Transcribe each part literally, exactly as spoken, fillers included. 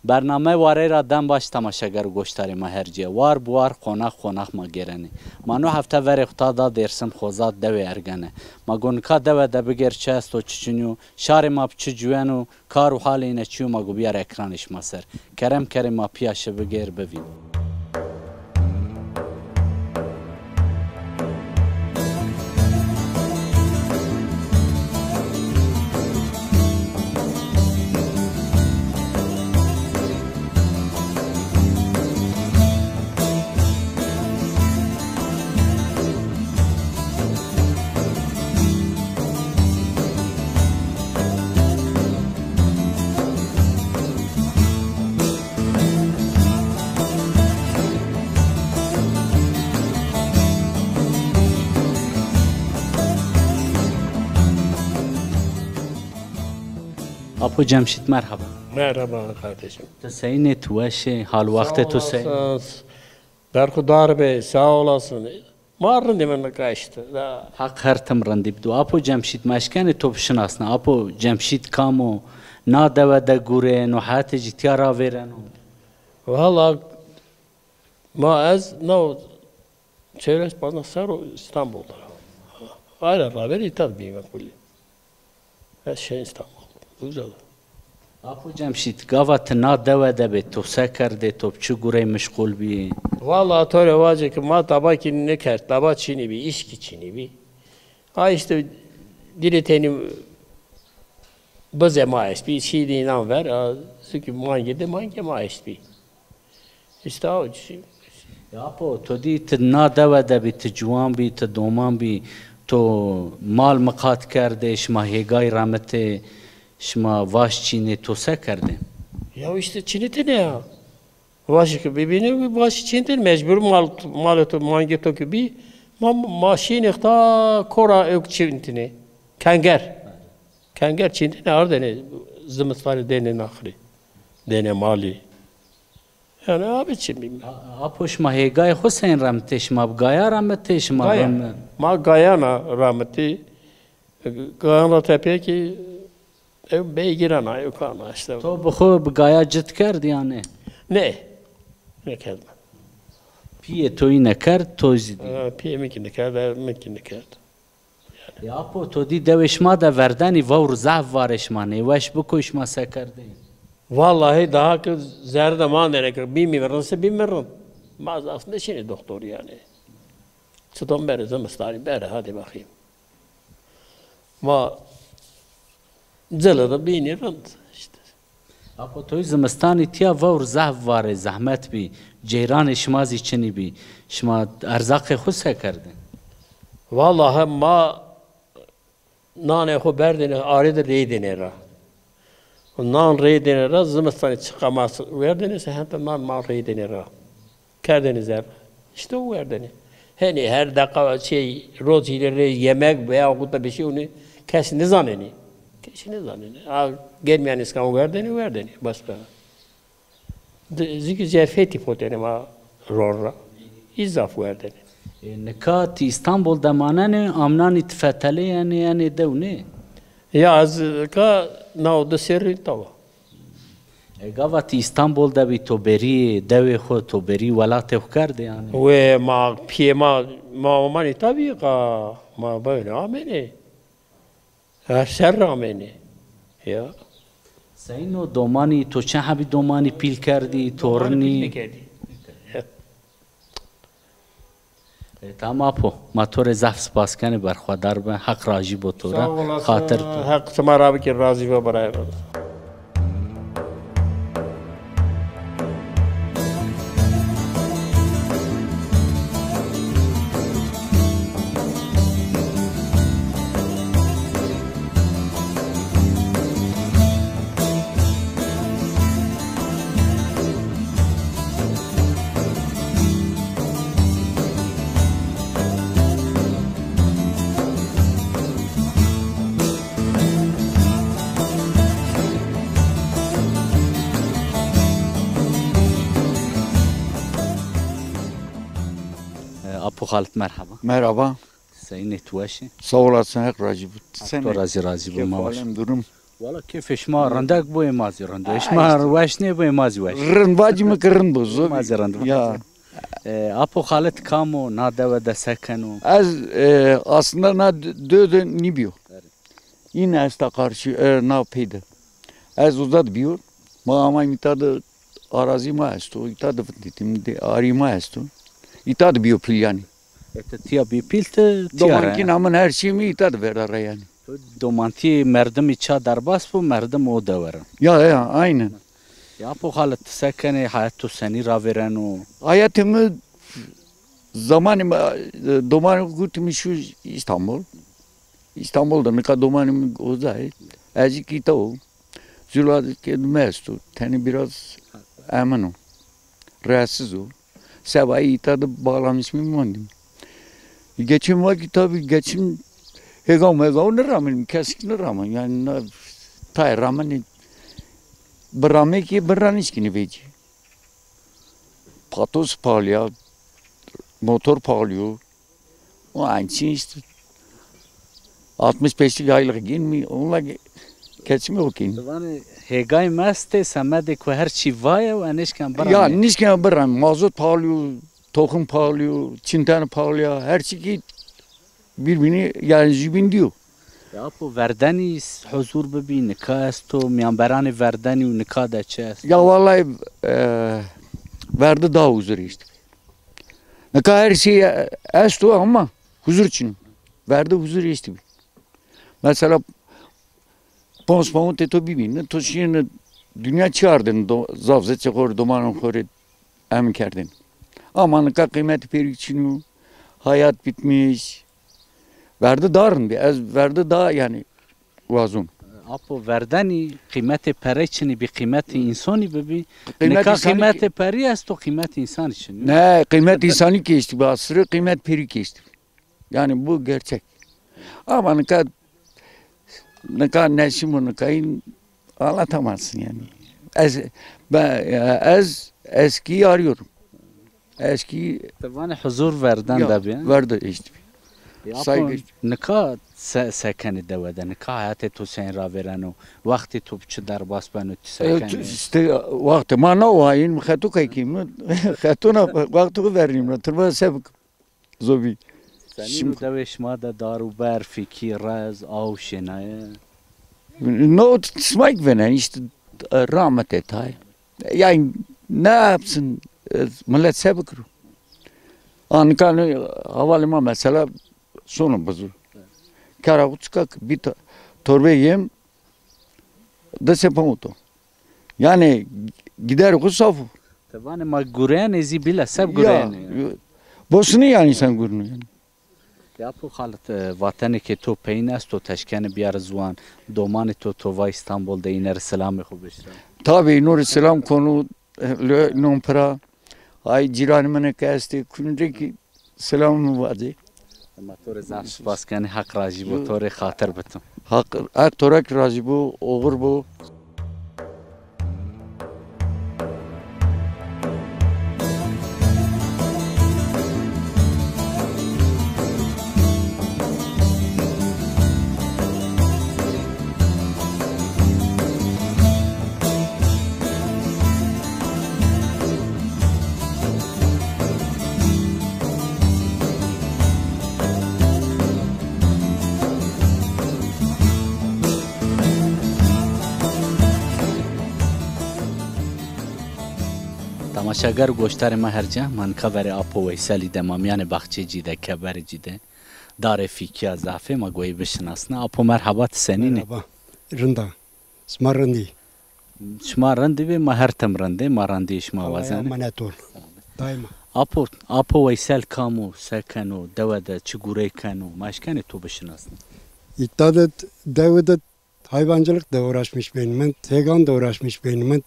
Bername Warey ra dem baş temaşeger û goşdarê ma her cîye. War bi war, qonax qonax ma gêrenê. Ma no hefte verê xo ta da Dêrsim, Xozat, dewê Ergene. Ma go nika dewe de bigêr çi esto, çi çinî yo, şarê ma bi çi ciwen o, kar û halê îne çi yo, ma go biyar ekranê şima ser. Kerem kerê ma pîya şi bigêr, bivîn. Apo Cemşîd, merhaba. Merhaba kardeşim. Tu seyîn ê, tu weş ê, hal wextê tu seyîn? Sağ olasın. Berxudar be, sağ olasın. Ma rindî mi nika îşte. Da. Heq her tim rindî bido. Apo Cemşîd, ma eşkenê to bişinasne. Apo Cemşîd kam o? Na dewe de gurê, no heyatê ci tîya ravêreno? Valla ma ez no çewres pazdeh serr o Îstanbul de. Aynen ravêr îta de bîme kulî. Ez şên Îstanbul. Uza de. Apo Cemşîd, gava ti na dewe de bê, to se kerdê, to bi çi gurey mişxul bî? Valla to rê vacê ke ma taba kî nêkerd, taba çinî bî, îş kî çinî bî. Ha îşte dîrê tenî bizê ma estbî, şîdî înan ver, a, zikî mangê de mangê ma estbî. Îşte o çi. Ya apo, to dî ti na dewe de bî, ti ciwan bî, ti doman bî, to mal miqat kerdê, şima hêgay remitê, şima vaş çînê, to se kerdê? Ya îşte çinitêne ya. Vaşî ke bibînê, vaşî çinitêne, mecbur mal, malê to, mangê to ke bî, ma, ma şînê ta kora ewk çinitêne. Kenger. Kenger çinitêne ardêne, zimistanî dêne naxirî. Dêne malî. Yanî abi çi bîme. A-, apo şima hêgayê xo seyîn remitê, şima bi gaya remitê, şima Gaya. rem- Ma gayana remitî. Gayan ra tepîya kî ew beygîran a, ew kan a îşte. To bi xo bi gaya cit kerd yanî? Nê. Nêkerdme. Pîyê to yîne kerd, to zî dî? Ha, pîyê mi kî nêkerd, mi kî nêkerd. Ya apo, to dî dewê şima de verdenî vewr zehf varê şima, nêweş biko şima se kerdê? Vallahi daha ki zerre de mandêne ki bîmî rind se bîmî rind. Ma zaf nêşînê doktor yanî. Çiton berê zimistanî berê, hadi bakayım. Ma cile de bînî rind îşte. Apo toy zimistanî tîya vewr zehf varê, zehmet bî. Ceyranê şima zî çinî bî. Şima erzaqê xo se kerdê? Vallahi ma nanê xo berdêne arê de rêdêne ra. Nan rêdêne ra, zimistanî çiqa ma werdêne se henta nan ma rêdêne ra. Kerdêne zerre. Îşte o werdêne. Henî her deqa şey, roz hîrê rê yemek veya kuta bir şey onu kes nêzanêne. Kes nêzanêne. A, gelmeyen iskan werdêne, werdêne. Başka. Di-, zî ki zerfetî potêne ma ron ra. Î zaf werdêne. E, nika ti Îstanbul de manenê, amnanî ti fetelê yenê, yenê dew nê? Ya, ez ka naw di serrî tawa. E, gava ti Îstanbul de bî, to berî dewê xo, to berî welatê xo kerdê yanî? Wê ma, pîyê ma, ma omanî tabî qa, ma böyle amênê. Her serre amênê. Ya. Seyîn o domanî, to çend hebî domanî pîl kerdî, torinî? Domanî pîl nêkerdî. E, tamam apo, ma to rê zaf spas kenê, berxwedar be, Heq rajî bo to ra, xatir to. Heq sima ra bike, razî be birayê mi. E, Apo Xalit, merhaba. Merhaba. Seyîn ê, tu weş ê? Sağ olasın, Heq razî bo. Sen to razî, razî bo, ma weş. Kêf alem durum. Wala kêfê şima rindek bo, ê ma zî rind o. Ê şima weş nêbo, ê ma zî weş. Rind vacîme ke rind bo, zobî. Ê ma zî rind bo. Ya. E, Apo Xalit kam o, na dewe de se keno? Ez, e, aslında na d-, dewe de nîbîyo. Îne esta karşı, e, na pey de. Ez uza de bîyo. Ma amayîme îta de, arazî ma esto. Îta de vindîtîme, de arî ma esto. Îta de bîyo pîl yanî. E, ti tîya bî pîl, ti tîya ra. Domankîna min, her çîyê mi îta de verda ra yanî. Domantî merdimî ça derbas bo, merdim o dewe ra. Ya, ya, aynen. Ya Apo Xalit, ti se kenê, heyet to senî ravêreno? Heyetê mi, zamanê mi, e, domanê gurtê mi şû Îstanbul. Îstanbul de nika domanê mi uza ê. Ez kî îta o. Zula ke mi esto. Tenê biraz emin o. Rahatsız o. Sebayî îta de bağlanmış mı mondîm. Geçim var ki tabii geçim hêga mega nêramenîm, kesik nêramenîm. Yani na, tayê ramenê, biramê kî birra nişkînî vecî. Patos pahalı ya, motor pahalı yo. O aynı şey işte. Altmış beşlik aylık gînmî, onunla ge-, geçimi okeyim. Ti vanê hêgay mi estê, semedê ku her çî vaye û ez nişken biramê. Ya, nişken biramê. Mazot pahalı yo, tohum pahalı yo, çinten pahalı ya, her çî kî birbirînî, yani jübin diyor. Ya Apo, verdenî s-, huzur bibî, nika esto, mîyanberanê verdenî û nika de çi esto? Ya vallahi, e, verdi daha huzur işte. Nika her şey, e, esto ama huzur çin o. Verdi huzur eştî bî. Mesela, ponc pound to bibîne, to şîyêne dinya çi ardêne, do-, zaf zê çê xo rê, domanê xo rê emin kerdêne. Ama nika qîmetê pêrî çin o, hayat bitmiş. Verdi daha rind bî. Ez verdi daha, yani, wazon. Apo, verdenî qîmetê perey çinî bî, qîmetê însonî bibî. Qîmetê nika însonî qîmetê perî esto, qîmetê însanî çinî yo. Ne, qîmetê însanî kî eştî bî, asirê qîmet perî kî eştî bî. Yani bu gerçek. Ama nika, nika neşim û nika în anlatamazsın yani. Ez, ben, ez eskiyi arıyorum. Eski. Ti vanê huzur verden de bî, he? Verdi eştî bî. Ya Apo, saygı eştî bî. Nika se, se kenê dewe de? Nika heyatê to senî ravêreno? Wextê to bi çi derbas beno, ti se kenê? E, tu, işte, wextê ma na wayîn, mi xeto kay kî mi, xetona wexto xo vernîme, tirma se bik-, zobî. Senîn o dewê şima de dar û ber, fîkî, rez, aw şênaye? No, tismayk venen, işte, rahmet etay. Yani ne yapsın, e, millet se bikiro. Anka ne, havalê ma mesela sono bizû. Kara xo çika ki bir ta-, torbe yem, di se pound o. Yani gider xo saf o. Ti vanê ma gurenê zî, bîle se bi gurenê? Ya, boşuna yani sen gurunü yani. Ya Apo Xalit, e, vatenê ke to peyin esto, ti eşkenê biyarî ziwan, domanê to, to va Îstanbul de, îne rê selamê xo bişira. Tabii, îno rê selam konu, e, lo, non pira. Ay cîranê min ke estê, kunde ki selam mi vacê. Ma to rê zaf spas kenê, Heq rajî bo, to rê xatir bitim. Heq, Heq to ra ki rajî bo, oxir bo. Temaşeger û goşdarê ma her ca, ma nika verê Apo Weyselî de, ma mîyanê baxçeyê cî de, keberê cî de, darê fîkîya zafê, ma goyê bişinasne. Apo merheba, ti senîn ê? Merheba. Rind a. Sima rind î? Şima rind bê, ma her tim rind ê, ma rindîyê şima wazenê. Emanet ol. Daima. Apo, Apo Weysel kam o, se keno, dewe de çi gurey keno, ma eşkenê to bişinasnê? Îta de, dewe de hayvancılıkla uğraşmış benim, hêgan de uğraşmış benim.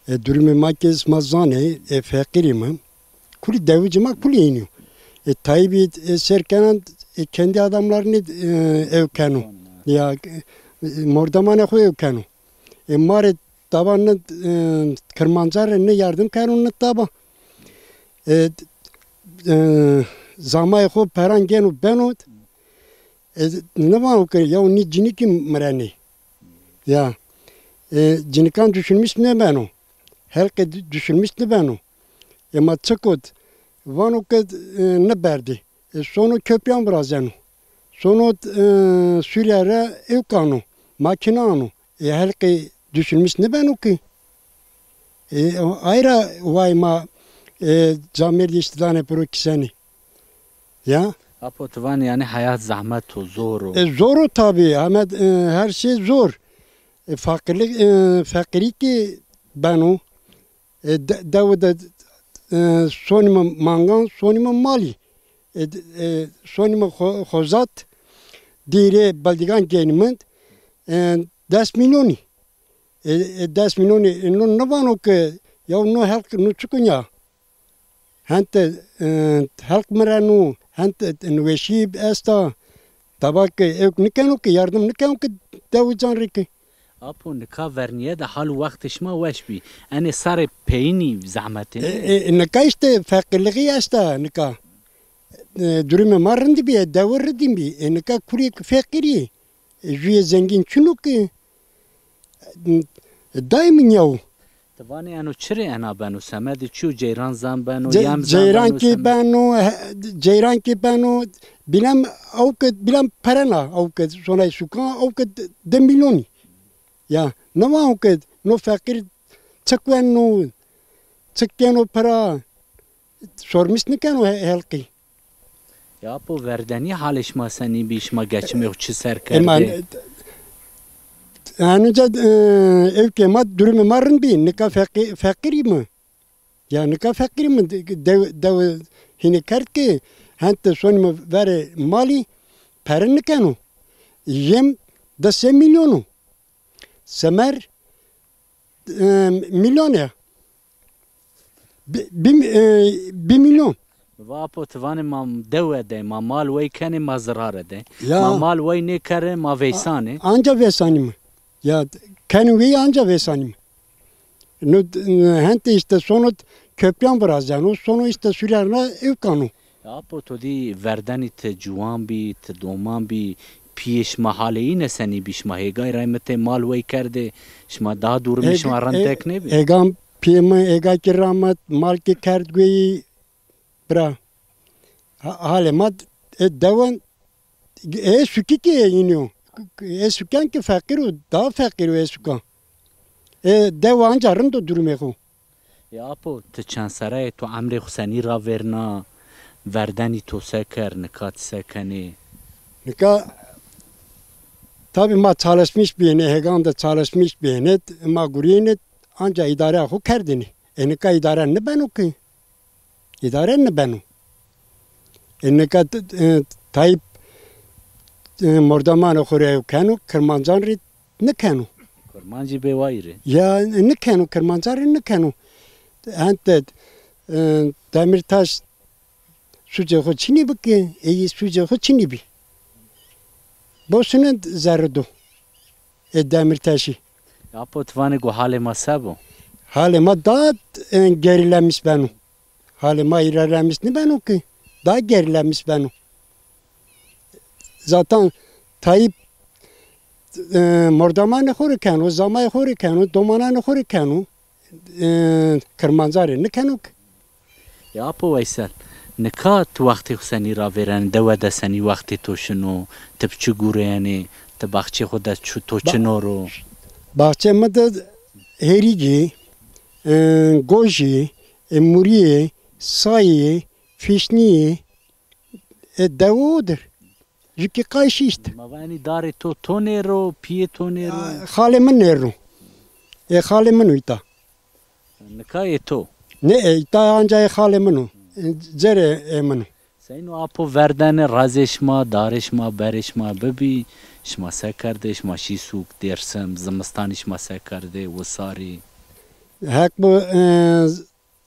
E, durumê ma ke sima zanê, e, feqîrî mi. Kulî dewicê ma kulî hînî yo. E, Tayyîbî, e, ser kenan, e, kendi adamlarını, e, ew keno. Ya, e, mordemanê xo ew keno. E, ma rê taban ne, e, Kirmanca rê ne yardım keno, ne taba. E, e, zamayê xo peran geno beno. E, nêvano ke yaw nî cinîkî mirenê. Ya. E, cinikan düşünmüş nêbeno. Helqê di-, düşünmüş nêbeno. Ema çi kot, vano ke, e, nêberdê. E, sono köpyan virazeno. Sono, e, Suriye ra ewk ano. Makine ano. E, helqê düşünmüş nêbeno ki. E, ayra way ma, e, camêrdî îşte danê piro kîsenî. Ya. Apo, ti vanî yanî heyat zehmet o, zor o. E, zor o tabî. Hemed, e, her şey zor. E, feqîrlik, e, feqîrî kî beno. E, de-, dewe de, e, sonîme mangan, sonîme malî. E, de-, e, sonîme xo-, xozat, dîrê beldigan geynîme, e, des mîlyonî. E, e, des mîlyonî, e, no nêvano ke, ya no helq no çik o ya. Hente, e, helq mireno, hente, e, nêweşî esta. Taba ke ewk nêkeno ke, yardim nêkeno ke dewican rê ke. Apo, nika vernîye de hal û wextê şima weş bî. Enê serrê peyînî zehmetê nî? E, e, nika îşte feqîrlixî esta nika. E, durumê ma rind bî, e, dewe rind bî. E, nika kurê feqîrî. E, jûyê zengîn çin o ki. E, dayê min ya o. Ti vanê eno çi rê ena beno? Semedê çi yo? Ceyran zan beno, ce-, yem zan beno, ceyran kî beno, he, ceyran kî beno, bîlem, aw ke, bîlem perena, aw ke sonay sukan, aw ke di, di mîlyonî. Ya, nêvano ke no feqîr çik weno, çik keno pira, sormîş nêkeno he-, helqî. Ya apo, verdenî halê şima senî bî, şima geçimê xo çi ser kerdê? Ema, e, henî ca, e, ewkê ma, durumê ma rind bî, nika feqî-, feqîrîme. Ya nika feqîrîme, de-, dew-, dewe hînî kerd ki, hente sonîme verê malî, pere nêkeno. Yem di sey mîlyon o. Semer, e, mîlyon ya. Bi, bi, e, bir milyon. Va apo, ti vanê ma dewe de, ma mal wey kenê, ma zirare de. Ya. Ma mal wey nêkerê, ma veysanê. Anca veysanîme. Ya, kenê wey anca veysanîme. No, e, hente îşte sono köpyan virazeno, sono îşte Suriye ra ewk ano. Ya apo, to dî verdenî ti ciwan bî, ti doman bî, pîyê şima halê îne senî bî, şima hêgay raymitê mal wey kerdê, şima daha durumê şima rendek nêbî? Hêgan pîyê mi hêga kî ramet, mal kî kerd gueyî, bira. Ha-, halê ma, e, dewen, e, sukî kî înî yo. E, sukan kî feqîr o, daha feqîr o e sukan. E, dewe anca rind o durumê xo. Ya apo, ti çend serre yê, to emrê xo senî ravêrna, verdenî to se kerd, nika ti se kenê? Nika, tabî ma çalışmîş bîyêne, hêgan de çalışmîş bîyêne, ma gurîyêne, anca îdareya xo kerdêne. E nika îdare nêbeno ki. Îdare nêbeno. E nika t-, e, Tayyîp, e, mordemanê xo rê ew keno, kirmancan rê nêkeno. Kirmancî bêwayîr ê. Ya, nêkeno, kirmancan rê nêkeno. Hente, e, Demîrtaş sucê xo çinî bi ki, ey sucê xo çinî bî. Bosine zerre do. E, Demîrtaşî. Apo, ti vanê go halê ma se bo? Halê ma da, e, gerîlemîş beno. Halê ma îrelemîş nêbeno ki. Da gerîlemîş beno. Zaten Tayyîp, e, mordemanê xo rê keno, zamayê xo rê keno, domananê xo rê keno, e, kirmanca rê nêkeno ki. Ya apo Weysel, nika ti wextê xo senî ravêrenê, dewe de senî wextê to şino, ti bi çi gureyenê, ti baxçê xo de çi, to çi noro? Baxçê mi de hêrîgî, e, gojî, e, murîyê, sayî, fîşnîyê, e, dewe o dir. Ju kî qayşî îşte. Ma va enî darê to, to nêro, pîyê to nêro? A, xalê mi nêro. E, xalê min o îta. Nika ê to? Nê, e, îta anca ê xalê min o. E, cerê ê min o. Seyno apo, verdene, razê şima, darê şima, berê şima bibî. Şima se kerdê, şima şî sûk, Dêrsim, zimistanî şima se kerdê, wisarî? Heq bo, e,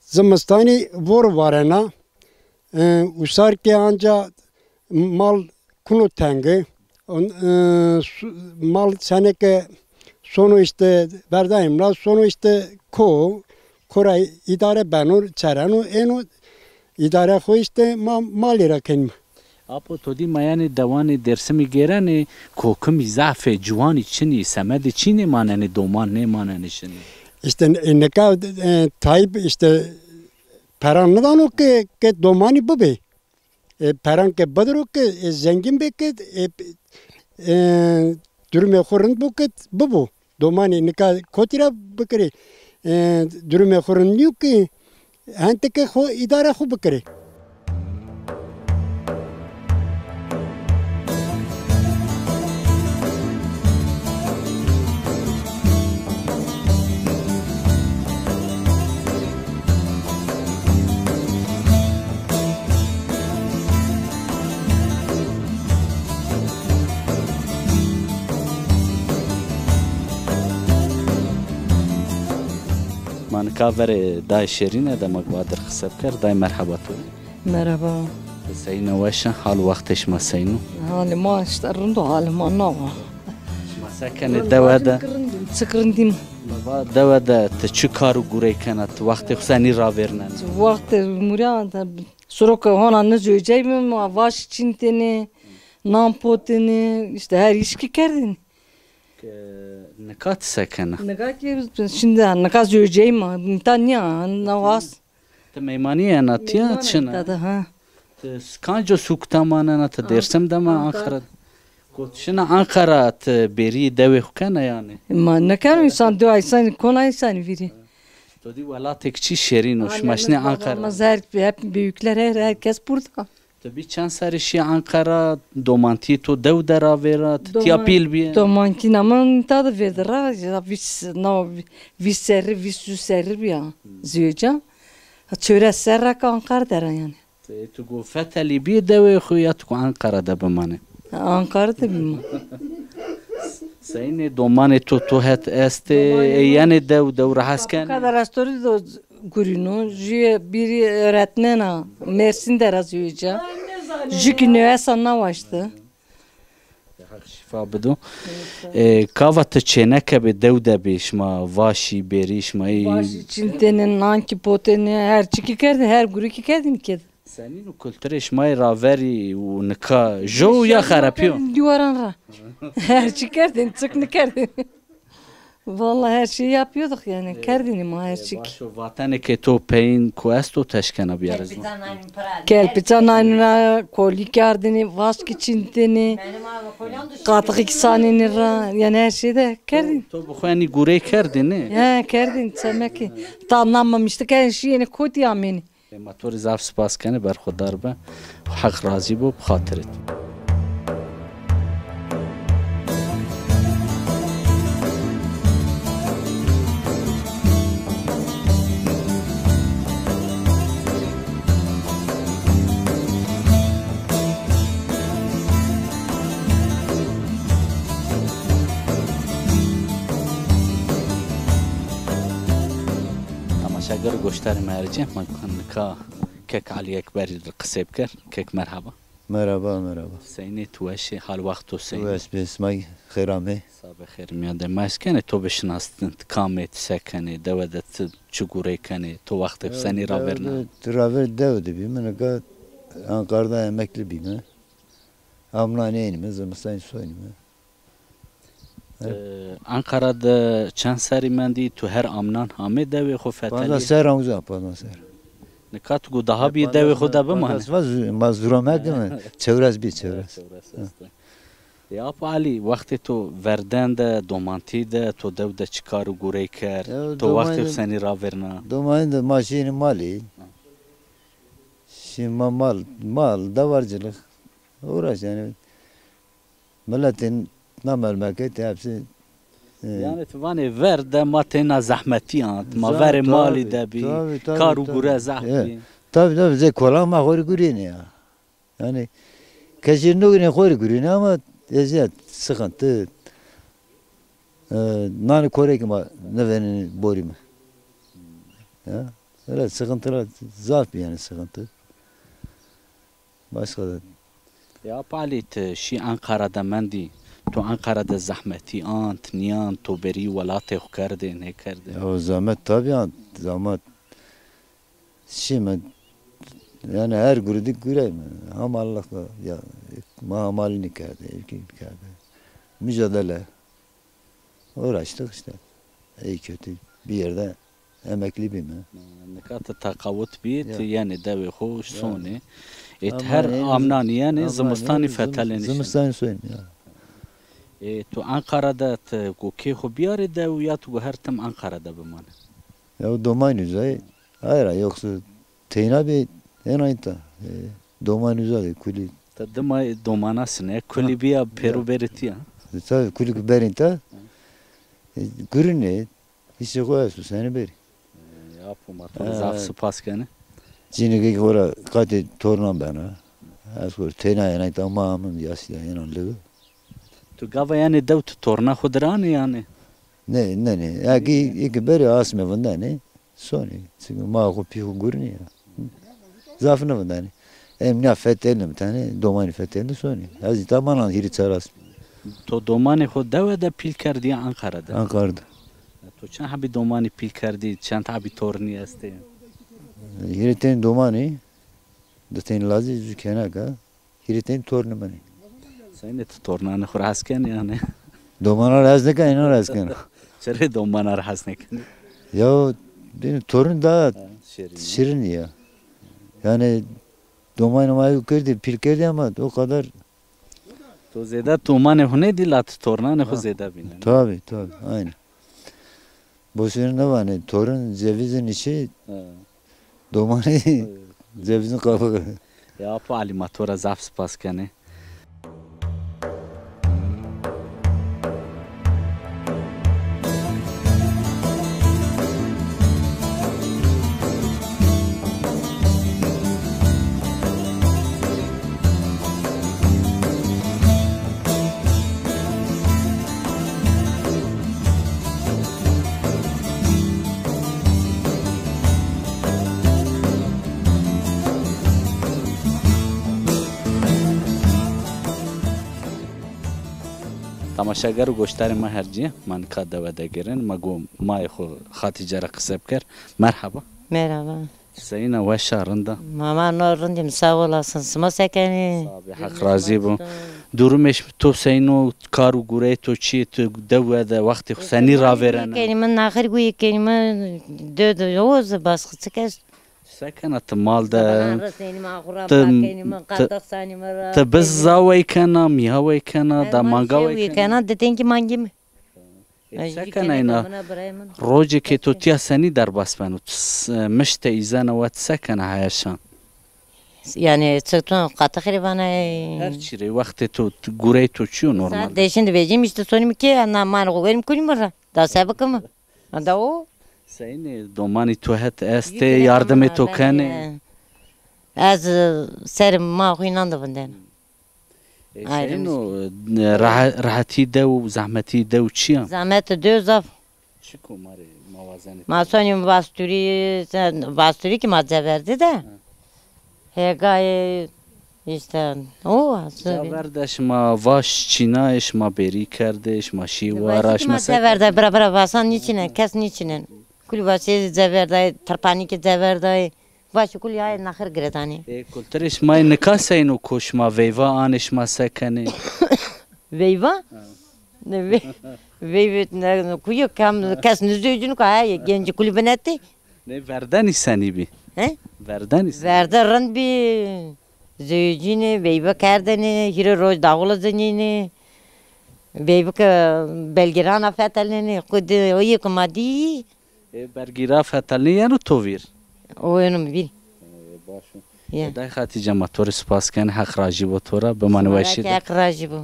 zimistanî vor varena. E, wisar ke anca mal kuno tengi. On, e, su-, mal seneke sono îşte verdayim ra, sono îşte ko, ko ra îdare beno, çereno, êno îdare xo îşte ma malî ra kenîme. Apo to dî mayanê dewanê Dêrsimî gêrenê, kokimî zaf ê, ciwanî çinî, semedê çî nêmanenê, doman nêmanenê şinî. Îşte, e, nika, e, Tayyîp îşte peran nidano ke, ke domanî bibê. E, peran ke bidiro ke, e, zengîn bê ke, e, e, durumê xo rind bo ke bibo. Domanî nika kotî ra bikirê? E, durumê xo rind nîyo ke henteke xo îdare xo bikirê. Ma nika verê dayê Şêrîne de ma va dir qise biker. Dayê merheba to rê. Merheba. Seyîne, weş a? Hal wextê şima seyîn o? Halê ma îşte rind o, halê ma nawa. Şima se kenê dewe de? Çik rindîm. Baba, dewe de ti çi kar û gurey kena? Ti wextê xo senî ravêrnena? Wextê murya de siro ke hona nizewicey mi, ma vaş çîntêne, nan potêne, îşte her îş kî kerdêne. Ke nika ti se kena? Nika kî şimdi nika zewicey ma, nîta nîya, na was. Ti meymanîye ena tiya, çina? Meymanîye ena, ha. Ti kanco sûk de manena, ti Dêrsim de ma, Anqara? Anqara. Kot şina Anqara, ti bêrî dewê xo kena yanî? Ma nêkeno, însan dewa însanî kona însanî vîrî. To dî welatêk çî şêrîn o, şima şinê Anqara. Annemız, babamız, her, hep büyükler, her, herkes burada. Ti bî çend serrî şî Anqara, domantîyê to dew de ravêra, ti tiya pîl bîye? Domankîna ma nîta de vêrde ra, ya vîst, no, vîst serrî, vîst û serrî bîya zewca. Ha, çewres serra ke Anqara de ra yanî. Ti, tu go fetelî bîyê dewê xo ya tu go Anqara de bimanê? Anqara de bîma. Seyînê domanê to, to het estê, ê yenê dew, dew ra hes kenê? Kadar astorî do gurîno, jüye bîrî öğretmen a, Mersin de ra zewca. Jü kî üniversite nawaşti. Heq şîfa bido. E, kava ti çêneke bê dew de bê, şima vaşî, bêrî, şima yî... Vaşî çîntêne, nan kî potêne, her çî kî kerdêne, her gurî kî kerdêne ked. Senîn o kulturê şima yê raverî û nika jo ya xerepîyo? Dîwaran ra. Her çî kerdêne, çik nêkerdêne. Vallahi her şeyi yapıyorduk yani. Kerdêne ma her çî. Başo vatenê ke to peyin ku esto teşkena biyarê zon. Kelpiçan naynû ra, kolî kerdêne, vaş kî çîntêne, qatixî kî sanêne ra, yani her şeyde kerdêne. To bi xo enî gurey kerdêne? He, kerdêne, çemekî. Ta namamıştı ke şîyêne kotî amêne. Ê, ma to rê zaf spas kenê, berxudar be. Heq razî bo, bi xatirê to. Temaşeger, goşdarê ma ercê, ma nika Kek Elî Ekberî dir qisey biker. Kek merheba. Merheba, merheba. Seynê, tu weş ê, hal wext to seyn? Weş bê, sima xêr amê. Sabe xêr mîyan de. Ma ez kenê to bişinastin, ti kam ê, ti se kenê, dewe de ti çi gurey kenê, to wextê xo senî ravêrna? Dewe de, raver dewe de bîme, nika Anqara de emeklî bîme. Amnan ênîme, zimistan soynîme. Ti Anqara de çend serrî mendî? Tu her amnan amê dewê xo fetelî? Panzdeh serr a uza, panzdeh serr. Nika tu go daha bî dewê xo de bimanê? Panzdeh, ma zu-, ma zûra merdime, çewres bî, çewres. Çewres estê. Ya Apo Elî, wextê to verden de, domantî de, to dew de çi kar û gurey kerd? To wextê xo senî ravêrna? Domanî de ma şîyêne malî. Şî ma mal, mal, davarcılık. Uğraş yani. Miletê na memleketî hepsî, e, yanî ti vanê ver de ma têna zehmetî ant, ma verê malî de bî, kar û gure zehf bî. Tabî, tabî, zê kolan ma xo rê gurînê ya. Yanî kesî nugurînê, xo rê gurînê ama ezîyet, sıkıntı, e, nanê korê kî ma nêvênenê borîme. Ya, öyle sıkıntılar zaf bî yanî, sıkıntı. Başka da. Ya Apo Elî, ti şî Anqara de mendî, to Anqara de zehmetî ant, nîyant, to bêrî welatê xo kerdê, nêkerdê? Ya zehmet tabî ant, zehmet. Şîme, Yani her gurudî gureyme. Hamallık da ya, ma hamalini kerde, evkî kerde. Mücadele. Uğraştık işte. İyi kötü bir yerde emekli bîme. Nika ti teqawut bî, ti yenê dewê xo sonê. Ê ti her amnanî yenê, zimistanî fetelnî. Zimistanî sonî ya. Ê tu Ankara de ti go kê xo biyarê dew ya tu go her tim Ankara de bimanê? Ya domayn uzay. Hayır, yoksa teyna bir en aynı ta. E, domayn uzay kulî. Ti dima domana sine, kulî biya pêro berê tiya. E, tabii kulî berîn ta. E, gurine, işte koy su seni beri. Ya apo ma to zaf spas kenê. Cinîke xora qatê tornan bena. Ez xo teyna ena ta ma amın yas ya ena ligi. Tu gava yanê dew tu torna xo dir anê yanê? Ne, ne, ne. Ya ki iki beri asme vindene. Sonê. Çünkü ma xo pî xo gurine ya. Zaf nivindane. Em nîya fetelîne bir tane, domanî fetelîne sonê. Ez îta manan hîrî çar asme. To domanê xo dewe de pîl kerdî ya Ankara de? Ankara de. To çend hebî domanî pîl kerdî, çend hebî tornî estê? Hîrê tenî domanî, di tenî lazî, zu kenaka, hîrê tenî tornî min ê. Seynê ti tornanê xo ra hes kenê yanî? Domana ra hes nêkena, înan ra hes kena. Çirê domana ra hes nêkenê? Ya, bîn torun daha şirin ya. Yani domanê ma yo kerdî, pîl kerdî ama o kadar. To zêde domanê xo nêdî la ti tornanê xo zêde bînenê. Tabii, tabii, aynen. Boşuna ne var ne? Torun cevizin içi, domanê cevizin kabuğu. Ya apo Alî ma to ra zaf spas kenê. Temaşeger û goşdarê ma her cî, ma nika dewe de girin. Ma go mayê xo Xatîce ra qise biker. Merhaba. Merhaba. Seyna, weş a, rind a? Mama no rindîm, sağ olasın. Sima se kenî? Sağ bî, Heq razî bo. Durumê ş-, to seyno, kar û gureyê to çi yê, tu dewe de wextê xo senî ravêrena? Kenî, min naxir guyî kenî, min dö dö oz baskı çi kes. Se kena ti mal de? Ti, ti, ti biz zawey kena, miyawey kena, da mangawey kena? Kena, di tenkî mangî mi? E, se kena îna? Rocê ke to tîya senî derbas beno? Ti s-, mişte îzena we, ti se kena heya şan? Yani çi to qatixirê vana? Her çî rê, wextê to, gureyê to çi yo normal? Saet deşin de vecîm, îşte sonîm ke, na man xo verîm kulî mi ra. Da se bikimi? Da o. Seynê, domanî to het estê, yardimê to kenê? Ez, e, serê ma xo înan de vindena. E, seyno, e, rehe-, rehetî dew, zehmetî dew çi ya? Zehmet dew zaf. Çi ko ma rê ma wazenê? Ma sonî Vasturî, Vasturî ki ma ceverdî de. Hêgayê îşte o. Ceverde şima vaş çînayê, şima bêrî kerdê, şima şî wara, şima se-, ceverde bira bira vasan nîçînen, kes nîçînen. Kul vaşê ceverdayê, tirpanîkê ceverdayê. Vaşê kul yayê naxir giredanê. E, kulturê şima yê nika seyno, ko şima veyva anê, şima se kenê? Veyva? Ha. Ne ve-, veyve ne, kuyo kam kes nizewcîno ka, ha, gencî kulî binetê. Nê verdenî senî bî? He? Verdenî senî? Verde rind bî. Zewicînê, veyve kerdêne, hîrê roj daxula zinînê. Veyve ke belgîrana fetelnêne. Xwu de o yê ke ma dî. E, belgîra fetelnê yeno to vîr? O yeno mi vîr. E, baş o. Ya. E, day Xatîce, ma to rê spas ken, Heq rajî bo to ra, bimanê weşî de. Heq rajî bo.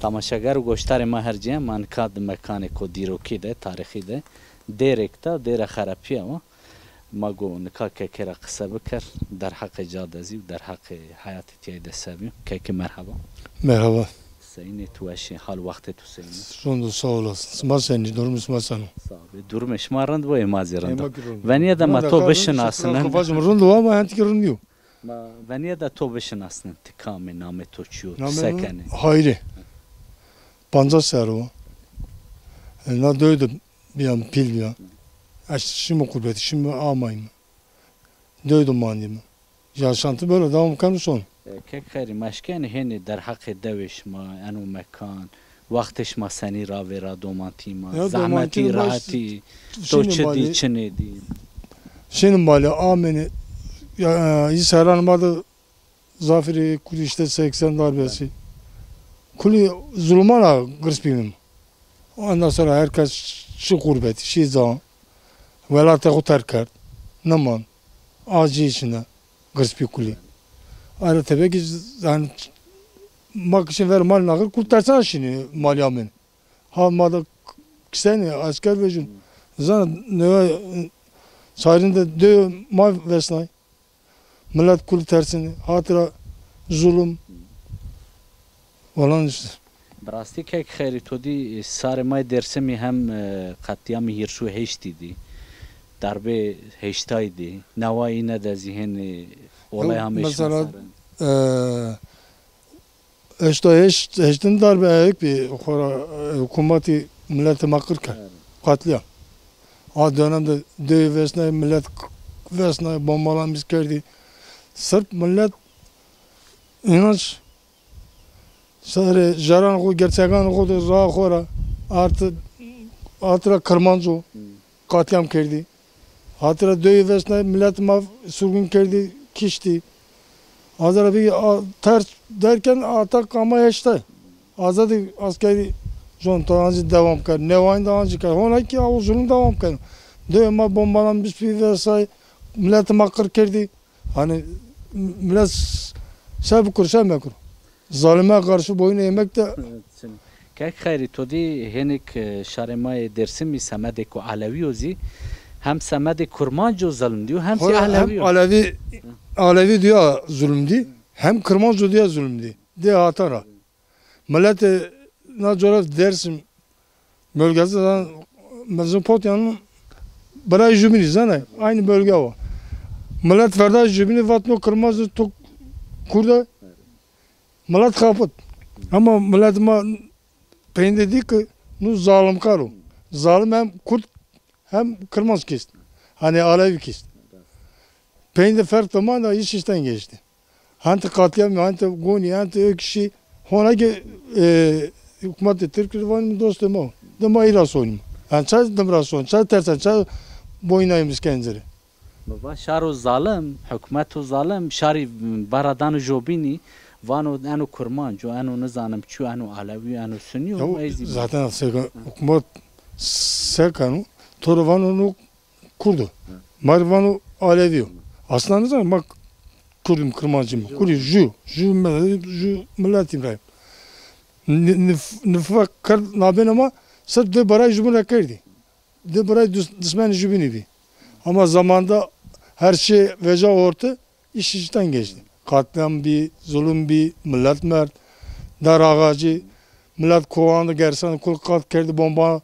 Tamaşeger û goşdarê ma her cî, ma nika di mekanêko dîrokî de, tarîxî de, dêrêk de, dêre xerepîye wa. Ma go nika kekê ra qise biker, derheqê ca de zî û derheqê heyatê tîyayî de se bîyo. Kekê merheba. Merhaba. Senî, tu weş î, hal wextê tu senî? Rind o, sağ olasın. Sima senî, durumê sima seno? Sağ be. Durumê şima rind bo, ê ma zî rind o. Ê ma kî rind o. Venîye de ma to bişinasnin. Xifacim rind o ama hentikî rind nîyo. Ma venîye de to bişinasnin. Ti kam î, namê to çi yo, tu se kenî? Hayri. Pancas serr o. E, na dewe de bîya mi, pîl bîya. Ez şîme qurbetî, şîme amayme. Dewe de mandîme. Yaşantı böyle devam keno son. E, kek Xeyrî, ma eşkenî hênî derheqê dewê şima, eno mekan, wextê şima senî ravêra, domantî ma, zehmetî, rehetî, to çi dî, çi nêdî? Şînî malî, amênî, ya, e, î serran ma de zafirê kurdî işte seksen darbesi. Kulî zulmana girs bîme. Ondan sonra herkes şî qurbetî, şî ca. Welatê xo terk kerd. Niman. A cî içinde. Girs bî kulî. Ara tebekî, yani, ma kişin ver mal naxir, kul tersan şînî malî amên. Ha ma da kisenî, esker vejin. Zana newe, çarîn de dê ma vesnay. Milet kul tersinî, hatira zulum. Olan işte. Bi rastî kek Xeyrî, to dî, e, sarê ma yê Dêrsimî hem, e, qetlîyamê hîris û heştî dî, darbê heştay dî, newayî ne de zî hênî, e, olay hamê şima ser. E, heştay heşt, heştin darbe ewk bî, xora, e, hukûmetî miletê ma qir kerd. Evet. Qetlîyam. A dönemde dewê vesnayê, milet vesnayê, bombalanmış kerdî. Sirf milet înanç serê jeran xo, gerçegan xo de ra xo ra artı, hatira Kirmanco katliam kerdî. Hatira dewê vesnayê, milet ma surgun kerdî, kiştî. Azara bî, a, ters derken ata kama heştay. Azadî askerî jon to ancî devam kerd. Newayîn de ancî kerd. Hona ki o zulum devam keno. Dewê ma bombalanmış bî vesaire. Milet ma qir kerdî. Hani millet s-, se bikur, se mekur. Zalime karşı boyun eğmek de. Evet, şimdi. Kek Xeyrî, to dî hênik, e, şarê ma yê Dêrsimî semedêko Elewî yo zî, hem semedê Kurmanco zilm dîyo, hem zî Elewî yo. Hem Elewî, Elewî dîya zulm dî, hem Kurmanco dîya zulm dî. Dê hatan ra. Miletê na coğraf Dersim bölgesi zaten Mezopotamya'nın birayê jubînî zana. Aynı bölge o. Milet verda jubînî vat no Kirmanc to Kurd a. Milet xapit. Ama milet ma peyinde dî ki nu zalimkar o. Zalim hem Kurd hem Kirmanc kist. Hani Alevi kist. Peyinde ferq de ma da iş işten geçti. Hentî katliam, hentî gonî, hentî ê kişî hona ki, e, hukmatê Tirk de vanî dostê ma. De ma î ra sonîm. Yani çay dim ra son, çay tersen, çay boyunayım iskenceri. Mi va şaro zalim, hukmeto zalim, şarî bara dano jobînî, vano eno Kurmanco, eno nizanim çi, eno Elewî, eno Sunî yo. Zaten seka, hukmat sekano, to ro vano no Kurd o. Ma rê vano Alevî yo. Aslında nizano ma Kurd im, Kirmancî im. Kurî ju, ju me-, ju miletî ra. Nif-, nifak kerd nabêna ma, sirf dê barayê jubîn ra kerdî. Dê barayê dus-, dismenê jubînî bî. Ama zamanda her şey veca orte, iş işten geçti. Katliam bî, zulum bî, milet merd, dar ağacı, milet kovan de gersan kul qat kerdî bomba,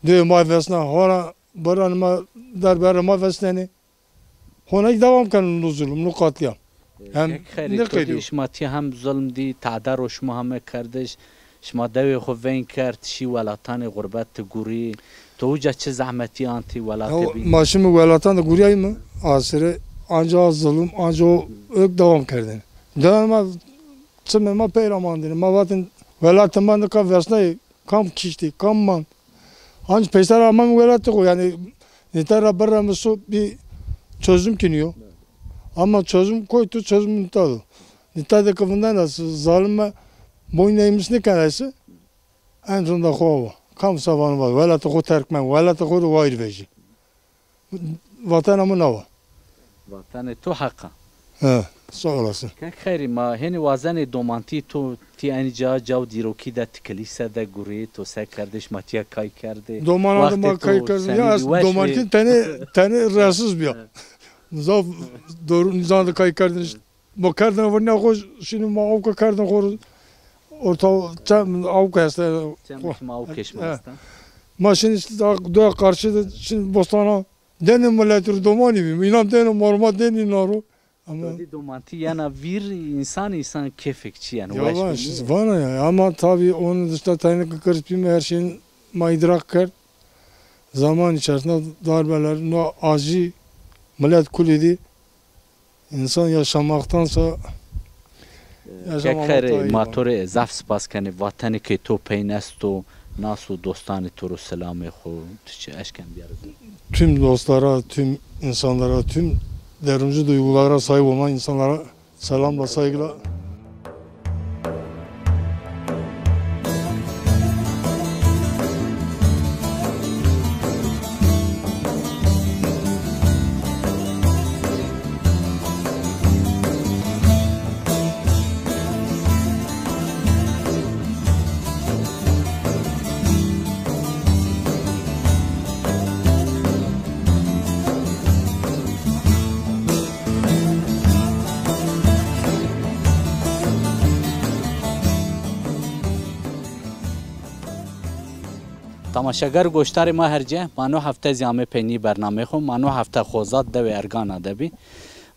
dê ma vesna, hora Baranê ma, derbarê ma vesnenê. Hona ki devam keno no zulm, no katliam. Hem nêqedîyo. Şima tîya hem zulm dî, tadaro şima heme kerdiş, şima dewê xo veyn kerd, şî welatanê xurbet ti gurî. To uca çi zehmetî antî, welatê bî? Ma şîme welatan de gurîyayme, asire, anca a zulm, anca o ök devam kerdêne. Dewan ma, çimê ma pey ra mandêne. Ma vatên welatê ma nika vesnayê, kam kiştî, kam mand. Ancî peyser amame welatê xo, yanî nîta ra birra mi so bir çözüm kî nîyo. Ama çözüm koy tu, çözüm nîta do. Nîta de ki vindena se, zalime boyun eğmiş nêkenay se, en sonunda xo awa. Kam se vano vano, welatê xo terk men, welatê xo rê wayîr vejî. Vatena mi na wa. Vatanê to heq a. He. Sağ olasın. Kek Xeyrî, ma hênî wazenê domantî to tî enî ca, caw dîrokî de ti kilîse de gurê, to se kerdê, şima tîya kay kerdê? Domana de ma kay kerdê. Ya ez domankî tenê, tenê rahatsız bîya. Zaf doğru nizam de kay kerdin. Ma kerdin vernîya xo, şînî ma awka kerdin xo orta çem awka este. Çem şima awka şima esta. Ma şînî işte doya karşı de şînî bostana. Denê miletî ro domanî bî. Înan denê ma ro, ma denê înan ro. Ama dodî domantî yena vîr, însan, însan kêfek çi yena, weş bî. Ya işte vana ya. Ama tabii onun dışında tenê kikirz pîme her şeyin ma idrak kerd. Zaman içerisinde darbeler, no acı millet kulî dî. İnsan yaşamaktansa yaşamamak daha iyi. Kek Xeyrî, ma to rê zaf spas kenê. Vatenê ke to peyn esto, nas û dostanê to ro selamê xo, tu çi eşken biyarî? Tüm dostlara, tüm insanlara, tüm derinci duygulara sahip olmak insanlara selamla, saygıyla. Temaşeger û goşdarê ma herce, ma no hefte zî amê peynî bernameyê xo. Ma no hefte Xozat dewê Ergana de bî.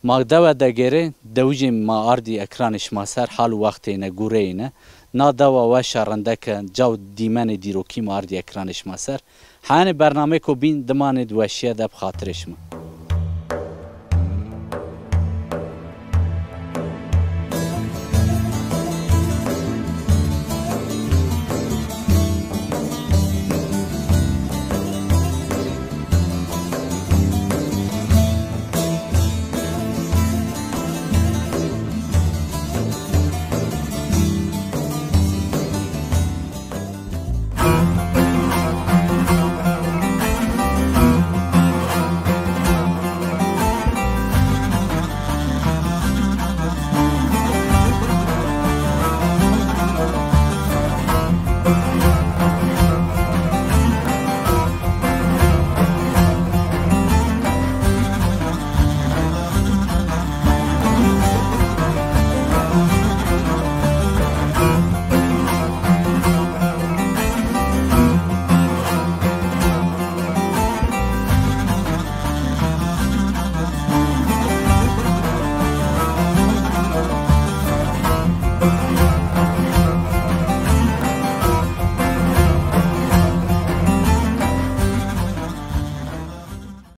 Ma dewe de gêrê, dewijê ma ardî ekranê şima ser, hal û wextê îne, gureyê îne. Na dewa weş a, rindek a, caw dîmenê dîrokî ma ardî ekranê şima ser. Heyanê bernameyêko bîn dimanê di weşîye de bi xatirê şima.